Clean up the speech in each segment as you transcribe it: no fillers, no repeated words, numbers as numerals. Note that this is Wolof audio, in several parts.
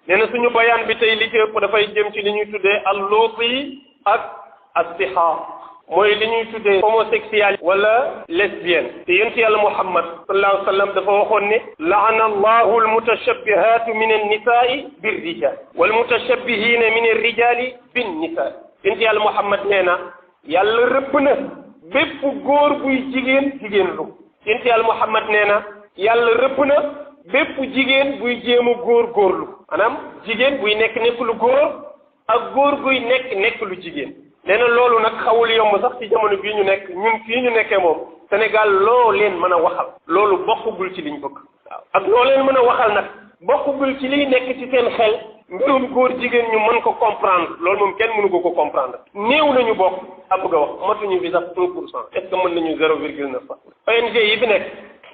nee na suñu bayaan bi tey li ci ëpp dafay jëm ci li ñuy tuddee al-luuti ak as-sihaq mooy li ñuy tuddee homosexuel wala lesbienne te yonent yàlla Muhammad sallallahu alayhi wa sallam dafa waxoon ne laana allahu almutashabbihaatu min annisaai birrijal walmutashabbihina min arrijali binnisaa yonent yàlla Muhammad nee na yàlla rëbb na bépp góor buy jigéen lu yonent yàlla Muhammad nee na yàlla rëbb na bépp jigéen buy jéem a góorlu maanaam jigéen buy nekk lu góor ak góor buy nekk lu jigéen nee na loolu nag xawul yomb sax ci jamono bii ñu nekk ñun fii ñu nekkee moom Sénégal loo leen mën a waxal loolu bokkugul ci liñ bëgg waaw ak loo leen mën a waxal nag bokkugul ci liy nekk ci seen xel mbirum góor jigéen ñu mën ko comprendre loolu moom kenn mënu ko comprendre néew nañu bokk a bëgg a wax matuñu fi sax 1% est-ce que mën nañu 0,9 ONG yi fi nekk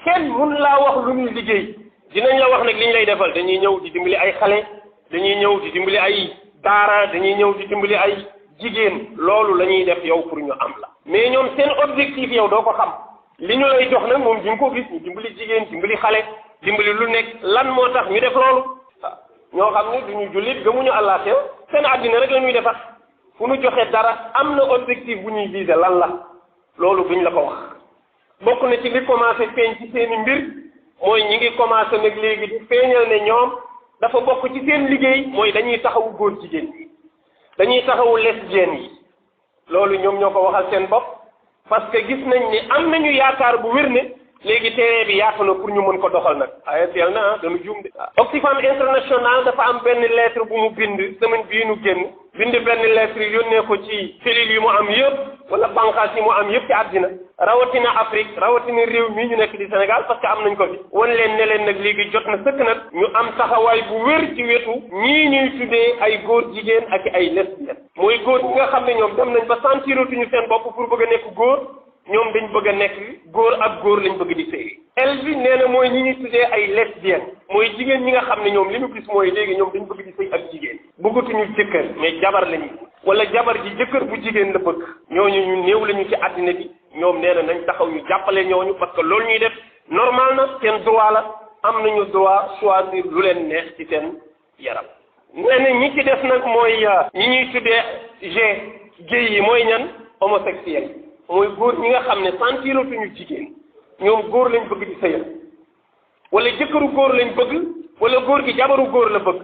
kenn mun laa wax lu ñuy liggéey dinañ la wax nag li ñu lay defal dañuy ñëw di dimbali ay xale dañuy ñëw di dimbali ay daara dañuy ñëw di dimbali ay jigéen loolu la ñuy def yow pour ñu am la mais ñoom seen objectif yow doo ko xam li ñu lay jox nag moom di nga ko gis ñu dimbali jigéen dimbali xale dimbali lu nekk lan moo tax ñu def loolu ñoo xam ne duñu jullit gëmuñu àllaaxira seen àddina rek la ñuy defar fu ñu joxe dara am na objectif bu ñuy viser lan la loolu duñ la ko wax bokk na ci li commencé feeñ ci seen i mbir mooy ñi ngi commencé nag léegi di feeñal ne ñoom dafa bokk ci seen liggéey mooy dañuy taxawu góor jigéen yi dañuy taxawu lesbiennes yi loolu ñoom ñoo ko waxal seen bopp parce que gis nañ ni am nañu yaakaar bu wér ne léegi terrain bi yaatu na pour ñu mën ko doxal nag ayateel na dañu juum de Oxfam International dafa am benn lettre bu mu bind semaine bii nu génn bind benn lettre yónnee ko ci cellules yi mu am yëpp wala bànqaas yi mu am yëpp ci àddina rawatina Afrique rawatina réew mii ñu nekk di Sénégal parce que am nañ ko fi wan leen ne leen nag léegi jot na sëkk nag ñu am taxawaay bu wér ci wetu ñii ñuy tuddee ay góor jigéen ak ay lesbiennes mooy góor ñi nga xam ne ñoom dem nañ ba sentiratuñu seen bopp pour bëgg a nekk góor ñoom dañ bëgg a nekk góor ak góor lañ bëgg di sëy el bi nee na mooy ñi ñuy tuddee ay lesbiennes mooy jigéen ñi nga xam ne ñoom li ñu gis mooy léegi ñoom dañ bëgg di sëy ak jigéen bëggatuñu jëkkër mais jabar lañu wala jabar ji jëkkër bu jigéen la bëgg ñooñu ñu néew lañu ci àddina bi ñoom nee na nañ taxaw ñu jàppale ñooñu parce que loolu ñuy def normal na seen droit la am nañu droit choisir lu leen neex ci seen yaram nee na ñi ci def nag mooy ñi ñuy tuddee gay yi mooy ñan homosexuel mooy góor ñi nga xam ne sentiratuñu jigéen ñoom góor lañ bëgg di sëyal wala jëkkëru góor lañ bëgg wala góor gi jabaru góor la bëgg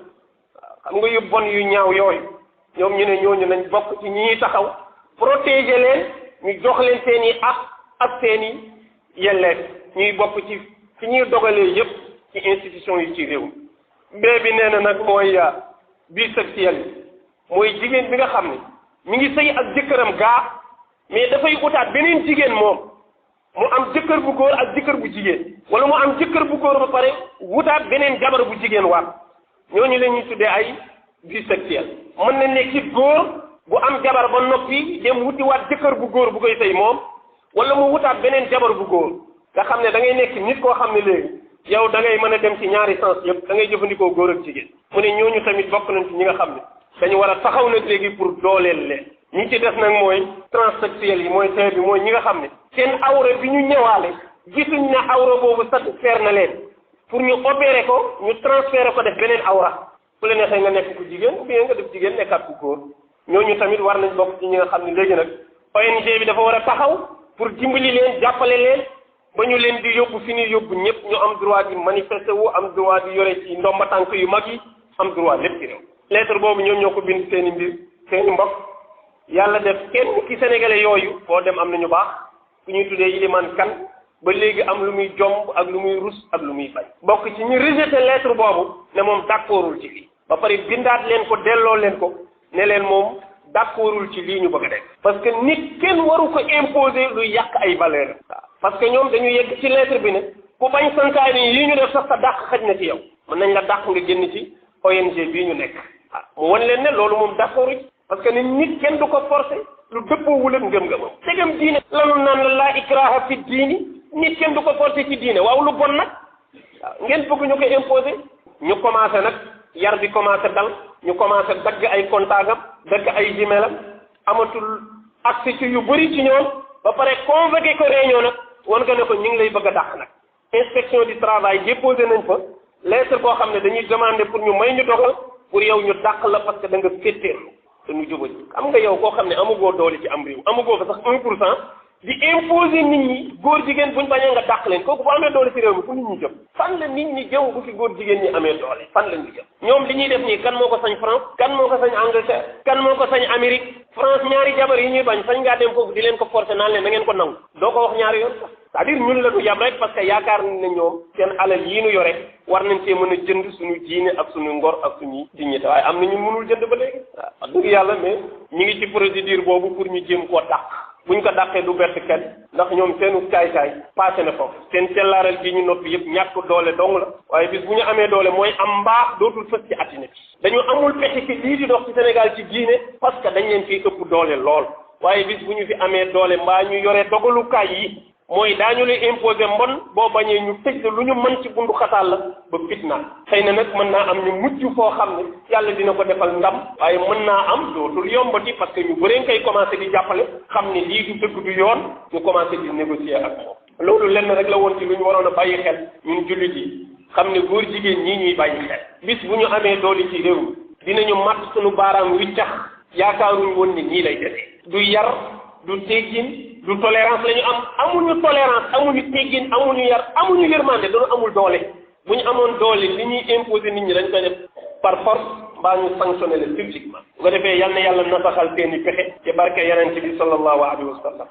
xam nga yu bon yu ñaaw yooyu ñoom ñu ne ñooñu nañ bokk ci ñi ñuy taxaw protéger leen ñu jox leen seen i ak seen i yelleef ñuy bokk ci fi ñuy dogalee yëpp ci institution yi ci réew bee bi nee na nag mooy bisexuel mooy jigéen bi nga xam ne mi ngi sëy ak jëkkëram gaa mais dafay utaat beneen jigéen moom mu am jëkkër bu góor ak jëkkër bu jigéen wala mu am jëkkër bu góor ba pare wutaat beneen jabar bu jigéen waat ñooñu la ñuy tuddee ay bisexuel mën na nekk it góor bu am jabar ba noppi dem wuti waat jëkkër bu góor bu koy sëy moom wala mu wutaat beneen jabar bu góor nga xam ne da ngay nekk nit koo xam ne léegi yow da ngay mën a dem ci ñaari sens yëpp da ngay jëfandikoo góor ak jigéen mu ne ñooñu tamit bokk nañ ci ñi nga xam ne dañu war a taxaw nag léegi pour dooleel leen ñi ci def nag mooy transsexuel yi mooy tey bi mooy ñi nga xam ne seen awra bi ñu ñëwaale gisuñ ne awra boobu satisfaire na leen pour ñu opérer ko ñu transférer ko def beneen awra bu la neexee nga nekk ku jigéen ou bien nga def jigéen nekkaat ku góor ñooñu tamit war nañ bokk ci ñi nga xam ne léegi nag ONG bi dafa war a taxaw pour dimbali leen jàppale leen ba ñu leen di yóbbu fi ñuy yóbbu ñëpp ñu am droit di manifester wu am droit di yore ci ndomba tànk yu mag yi am droit lépp ci réew lettre boobu ñoom ñoo ko bind seen i mbir seen i mbokk yàlla def kenn ki sénégalais yooyu foo dem am nañu baax ku ñuy tuddee Iliman Kan ba léegi am lu muy jomb ak lu muy rus ak lu muy bañ bokk ci ñu rejeté lettre boobu ne moom d'accordul ci lii ba pare bindaat leen ko delloo leen ko ne leen moom d'accordul ci lii ñu bëgg a def parce que nit kenn waru ko imposer lu yàq ay valeur parce que ñoom dañu yegg ci lettre bi ne ku bañ santaane yi ñu def sax sa dàq xaj na ci yow mën nañ la dàq nga génn ci ONG bii ñu nekk mu wan leen ne loolu moom d'accordu parce que nit kenn du ko forcer lu dëppoowul ak ngëm-ngëmam tegam diine lanu naan la laa ikraha fi diini nit kenn du ko forcer ci diine waaw lu bon nag waaw ngeen bëgg ñu ko imposer ñu commencé nag yar bi commencé dal ñu commencé dagg ay contactam dagg ay gmailam amatul accès ci yu bëri ci ñoom ba pare convoqué ko réunion nag wan nga ne ko ñu ngi lay bëgg a dàq nag inspection du travail déposé nañ fa lettre boo xam ne dañuy demander pour ñu may ñu dogal pour yow ñu dàq la parce que da nga féttéerlu te nu juba ji xam nga yow koo xam ne amugoo doole ci am réew amugoo fa sax 1% di imposer nit ñi góor jigéen buñ bañee nga dàq leen kooku bu amee doole ci réew mi fu nit ñi jëm fan la nit ñi jëm bu fi góor jigéen ñi amee doole fan la ñu jëm ñoom li ñuy def nii kan moo ko sañ France kan moo ko sañ Angleterre kan moo ko sañ Amérique France ñaari jabar yi ñuy bañ sañ ngaa dem foofu di leen ko forcer naan leen da ngeen ko nangu doo ko wax ñaari yoon sax c'est-à-dire ñun la du yam rek parce que yaakaar nañ ne ñoom seen alal yii nu yore war nañ cee mën a jënd suñu diine ak suñu ngor ak suñu dignité waaye am na ñu mënul jënd ba léegi waaw wax dëgg yàlla mais ñu ngi ci procédure boobu pour ñu jéem koo dàq buñ ko dàqee du bett kenn ndax ñoom seenu caay-caay passé na foofu seen sellaaral gi ñu noppi yëpp ñàkk doole dong la waaye bis bu ñu amee doole mooy am mbaax dootul fës ci àddina bi dañu amul pexe ci lii di dox ci Sénégal ci diine parce que dañ leen fiy ëpp doole lool waaye bis bu ñu fi amee doole mbaa ñu yore dogalukaay yi mooy daañu lay imposer mbon boo bañee ñu tëj la lu ñu mën ci bundu xataal la ba fitna xëy na nag mën naa am ñu mujj foo xam ne yàlla dina ko defal ndam waaye mën naa am dootul yombati parce que ñu bëree nga koy commencé di jàppale xam ne lii du dëgg du yoon ñu commencé di négocier ak moom loolu lenn rek la woon ci lu ñu waroon a bàyyi xel ñun jullit yi xam ne góor jigéen ñii ñuy bàyyi xel bis bu ñu amee doole ci réew dinañu matt suñu baaraam wiccax yaakaaruñ woon ne nii lay defee du yar du teggin du tolérance la ñu am amuñu tolérance amuñu teggin amuñu yar amuñu yërmande dañu amul doole bu ñu amoon doole li ñuy imposer nit ñi dañ koy def par force mbaa ñu sanctionné leen publiquement bu ko defee yal na yàlla nasaxal seeni pexe ci barke yonent bi sallallahu alayhi wa sallam